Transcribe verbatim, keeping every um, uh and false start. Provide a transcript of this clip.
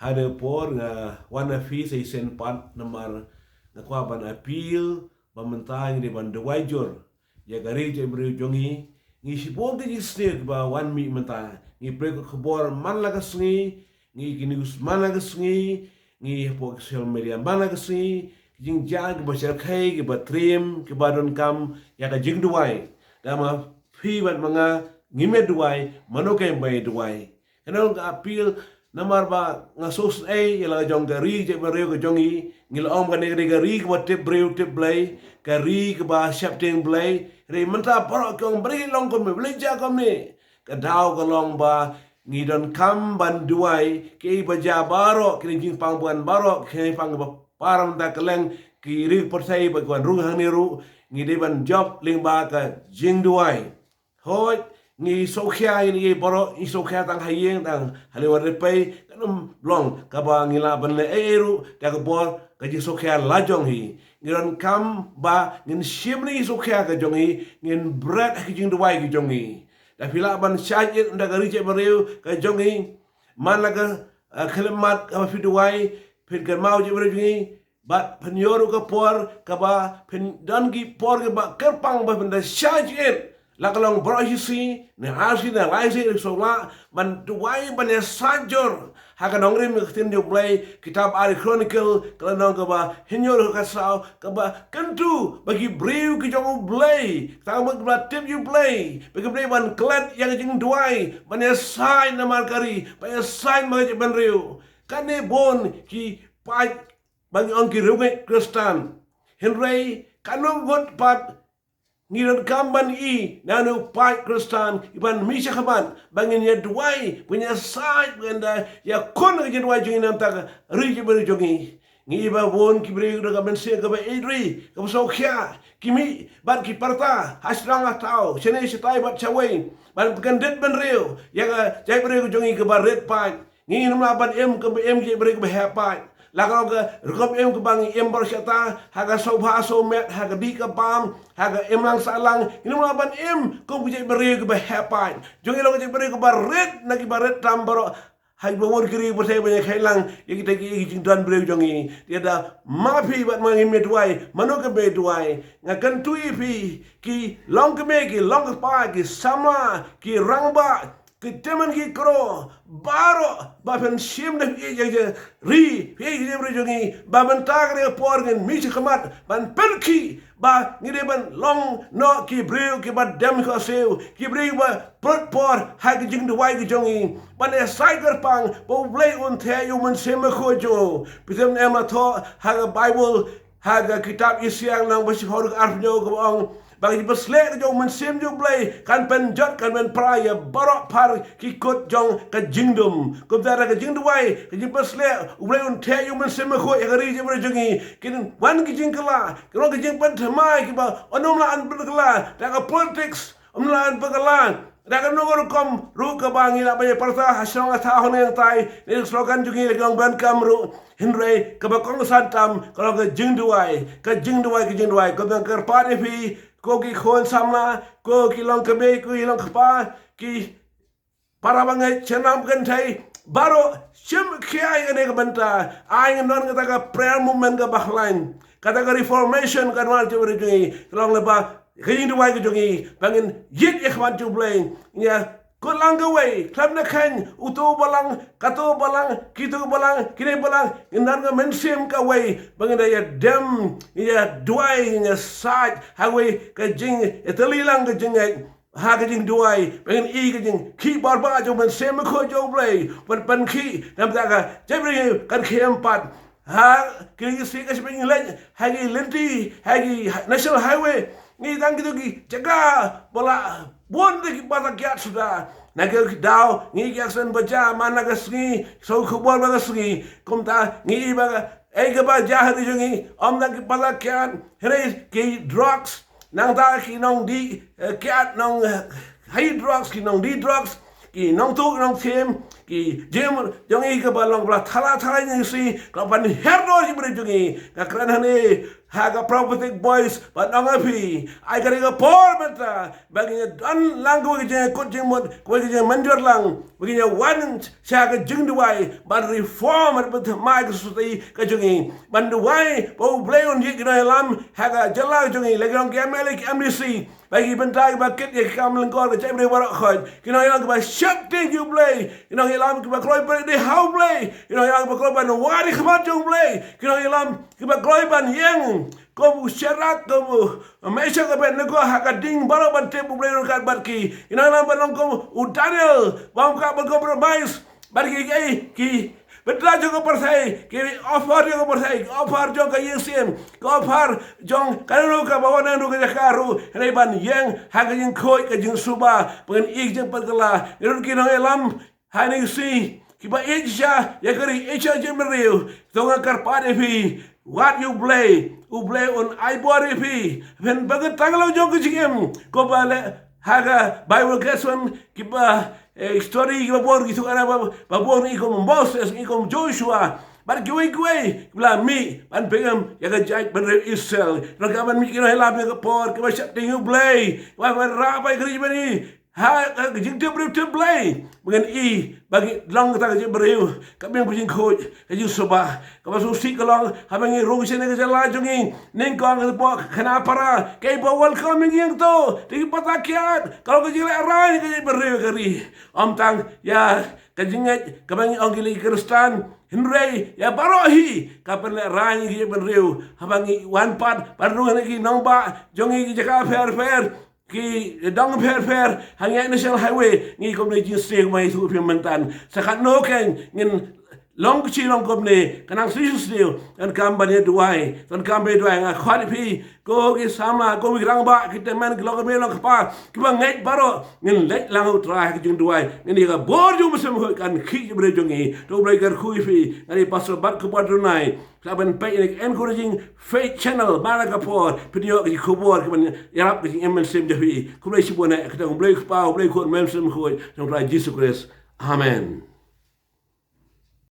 Hane por nga wan ha phi sa shisien pat namar nga kwah ban appeal ba mynta ngi dei ban duwai jur ïa ka ri jaitbynriew jong ngi. Ngi shibun ki jingsniew kiba wan mih mynta. Ngi pule ka khubor man la ka sngi, ngi ki news man la ka sngi, ngi hapoh social media man la ka sngi. Ki jingjia kiba shyrkhei, kiba triem, kiba donkam ïa ka jingduwai. Da ma phi bad ma nga ngim ïa duwai, mano kin ïa duwai? Kane ka appeal namar ba nga sngewsih ïa la ka jong ka ri jaitbynriew ka jong ngi. Ngi la ong kane ka ri kaba tip briew tip Blei, ka ri kaba sheptieng Blei. Hynrei mynta baroh ki ong balei long kumne, balei jia kumne. Ka daw ka long ba ngi donkam ban duwai, kiei ba jia baroh, ki jingpang ban baroh, ki jingpang ba par mynta kylleng ki ri pyrthei ba ki wan rung hangne ruh, ngi dei ban jop lyngba ka jingduwai. Hooid, ngi sngewkhia, ngi baroh ngi sngewkhia tang ha ïing tang ha lynti wat ri pei, kan ym long kaba ngi lah ban leh ei ei ruh da ka bor ka jingsngewkhia la jong ngi. Ngi donkam ba ngin shim ïa ka jingsngewkhia ka jong ngi, ngin bret ha ki jingduwai ki jong ngi. Da phi lah ban shah ïit ynda ka ri jaitbynriew ka jong ngi, man la ka, eh, khyllipmat kaba phi duwai, phin kynmaw jaitbynriew jong ngi, bad phin ïoh ruh ka por kaba phin don ki por kiba kyrpang ba phin da shah ïit. La ka long baroh shi sngi, ne ar sngi, ne lai sngi, ne saw lah ban duwai ban ïasaid jur. Ha ka nongrim ka ktien jong U Blei, kitab Ar Chronicle, ka lynnong kaba hynñiew ka saw, kaba kyntu ba ki briew ki jong U Blei, tang ba kiba tip ïa U Blei, ba ki briew ban klet ïa ka jingduwai, ban ïasaid namar ka ri, ban ïasaid namar ka jaitbynriew. Kane bun ki paid ba ngi ong ki riewngeit Khristan. Hynrei kano ngut pat ngi donkam ban i na u paid Khristan, i ban mih sha khmat ba ngin ïa duwai, ba ngin ïa said, ba ngin da ïa khun ka jingduwai jong ngi na ka bynta ka ri jong ngi. Ngi i ba bun ki briew da ka mynsiem kaba ïeit ri, kaba sngewkhia, ki mih bad ki pyrta ha shnong ha thaw, shane shatai bad shawei, ban pynkynduh bynriew ïa ka jaitbynriew jong ngi kaba rit paid. Ngi ngim lah ban im kum ba im ki briew kiba heh paid. La ka long ka rukom im kaba ngi im baroh shi katta, ha ka sngewbha sngewmet, ha ka dih ka bam, ha ka imlang sahlang, ngim lah ban im kum ki briew kiba heh paid. Jong ngi long ki briew kiba rit na kiba rit tam baroh. Ha kiba bun ki ri ba ïa khaïi lang ïa kita ki jingdon briew jong ngi. Te da ma phi bad ma nga ngim ïa duwai, mano kin ïa duwai? Nga kyntu ïa phi, ki longkmie, ki longkpa, ki samla, ki rangbah, ki tymmen ki kro, baroh, ba phin shim da phi ïeit ïa ka ri, phi ïeit ïa ka ri jong ngi, ba mynta ka dei ka por ngin mih sha khmat ban pynkhih ba ngi dei ban long noh ki briew kiba dem khohsiew, ki briew kiba pynpor ha ki jingduwai ki jong ngi, ban ïasaid kyrpang ba U Blei un theh ïa u Mynsiem Bakhuid jong u. Phi tip ne em, la thoh ha ka Baibl, ha ka kitab Isaïah lynnong ba shiphew arphew hynñiew kaba ong ba ka jingpynsleh ka jong u Mynsiem jong U Blei kan pynjot, kan pynpra ïa baroh phar ki kut jong ka jingdum. Kumta da ka jingduwai, ka jingpynsleh, U Blei un theh ïa u Mynsiem Bakhuid ïa ka ri jong ngi. Kin wan ki jingkylla, kin wan ki jingpynthymmai kiba ym lah ban pynkylla da ka politics, ym lah ban pynkylla da kano ka rukom ruh kaba ngi lah ban ïa pyrta ha shnong ha thaw, ha nongtai, ne ka slogan jong ngi la ki long ban kam ruh. Hynrei kaba kongsan tam ka long ka jingduwai, ka jingduwai, ka jingduwai. Kumta nga kyrpad ïa phi, ko ki khun samla, ko ki longkmie, ko ki longkpa, ki para bangeit, shnong kynthei, baroh shim khia ïa kane ka bynta. Ai ngin don kata ka prayer movement kaba khlaiñ, kata ka reformation ka wan jong ngi, ka long lyngba ka jingduwai ka jong ngi ba ngin ïeit ïa khmat jong U Blei. Ïa kut lang kawei khlem da kheiñ uto u balang, kato u balang, kito ki balang, kine ki balang, ngin don ka mynsiem kawei ba ngin da ïa dem, ïa duwai, ïa said ha kawei ka jingïatylli lang ka jingngeit, ha ka jingduwai ba ngin i ka jingkhih bor ba jong u Mynsiem Bakhuid jong U Blei ban pynkhih na ka bynta ka jaitbynriew, kan khie em pat. Ha ki sngi ka shiphew ngi leit ha ki lynti, ha ki national highway, ngi tang kito ki jaka ba la bun de ki bata kiad suda. Na ki daw ngi ki accident ba jia man la ka sngi, sngewkhubor ba ka sngi. Kumta ngi i ba ka, ei, kaba jia ha ri jong ngi, ym tang ki bata kiad, hynrei ki drugs, nangta ki nongdih, eh, kiad nong, eh, high drugs, ki nongdih drugs, ki nongtuh nongthiem, ki jingim jong ngi kaba long ba la thala thala ngi si, ka ban her noh jingim jong ngi. Nga kren hangne ha ka prophetic voice ban ong ïa phi, ai ka ri ka por mynta ba ngin ïa don lang kawei ka jingkut jingmut, kawei ka jingmynjur lang, ba ngin ïa wan sha ka jingduwai ban reform, ban thymmai ka society ka jong ngi, ban duwai ba U Blei un ïeit ki nongïalam ha ka jylla ka jong ngi, la ki long ki M L A, ki M D C, ba ki bynta kiba kit ïa ka kam lyngkor ka jaitbynriew baroh khoit, ki nongïalam kiba sheptieng ïa U Blei, ki nongïalam kiba kloi pyrshah ha U Blei, ki nongïalam kiba kloi ban wad ïa ka khmat jong U Blei, ki nongïalam kiba kloi ban ïeng kum u Shadrak, kum u Meshak, Abednego ha ka ding baroh ban tip U Blei u ryngkat bad ki, ki nongïalam ban long kum u Daniel, bym kwah ban compromise bad ki, ki, ki bynta jong ka pyrthei, ki offer jong ka pyrthei, ki offer jong ka ïing siem, ki offer jong kano kano kaba wan na kano ka jaka ruh, hynrei ban ïeng ha ka jingkhuid ka jingsuba, ba ngin ïoh jingpynkylla. Ngi ruh ki nongïalam ha ine i sngi kiba ïeit shisha ïa ka ri, ïeit shisha ïa ka jaitbynriew, to nga kyrpad ïa phi, wad ïa U Blei, U Blei un ai bor ïa phi, phin bynta tang la jong ka jingim, kumba leh ha ka Bible, ka swan kiba, eh, story kiba bun, ki thukara ba, ba bun, ngi kum Moses, ngi kum Joshua bad kiwei kiwei kiba la mih ban pynim ïa ka jaitbynriew Israel. Ruh ka ban mih ki nongïalam ïa ka por, kiba sheptieng ïa U Blei, kiba ban rah ba ïa ka ri jong ngi ha ka jingtip briew tip Blei, ba ngin ïoh ba ngi long kata ka jaitbynriew kaba ïeng, ba jingkhuid, ka jingsuba. Kaba sngewsih ka long haba ngi rung sha ine ka jylla jong ngi, nyngkong ka pok khana para, kaei ba welcome ïa ngi ïa kato? Te ki pata kiad, ka long ka jinglehraiñ ïa ka jaitbynriew, ïa ka ri. Ym tang ïa ka jingngeit kaba ngi ong ki leh ki Khristan, hynrei ïa baroh hi ka pynlehraiñ ïa ka jaitbynriew haba ngi wan pat ban rung ha ki nongbah jong ngi, ki jaka pher pher, ki dong pher pher, ha ngi ïa National Highway, ngi kum ine i jingsniew, ma ïathuh ïa phi mynta. Sa katno kein ngin long, ki shi long kumne, ka nang shi jingsniew. Donkam ban ïa duwai, donkam ban ïa duwai. Nga khot ïa phi, ko ki samla, ko ki rangbah, ki tymmen, ki long kmie long kpa, kiba ngeit baroh, ngin leit lang ha U Trai ha ka jingduwai. Ngin ïa ka bor jong U Mynsiem Bakhuid kan khih ïa ki briew jong ngi. To U Blei kyrkhu ïa phi. Nga dei Pastor Batkhubor Durnai. Sa ban peit ïa ka Encouraging Faith Channel man la ka por, phin ïoh ki khubor kiban ïarap ka jingim mynsiem jong phi. Khublei shibun eh, ha ka kyrteng U Blei Kpa, U Blei Khun, U Mynsiem Bakhuid, ha ka kyrteng U Trai Jisu Khrist. Amen.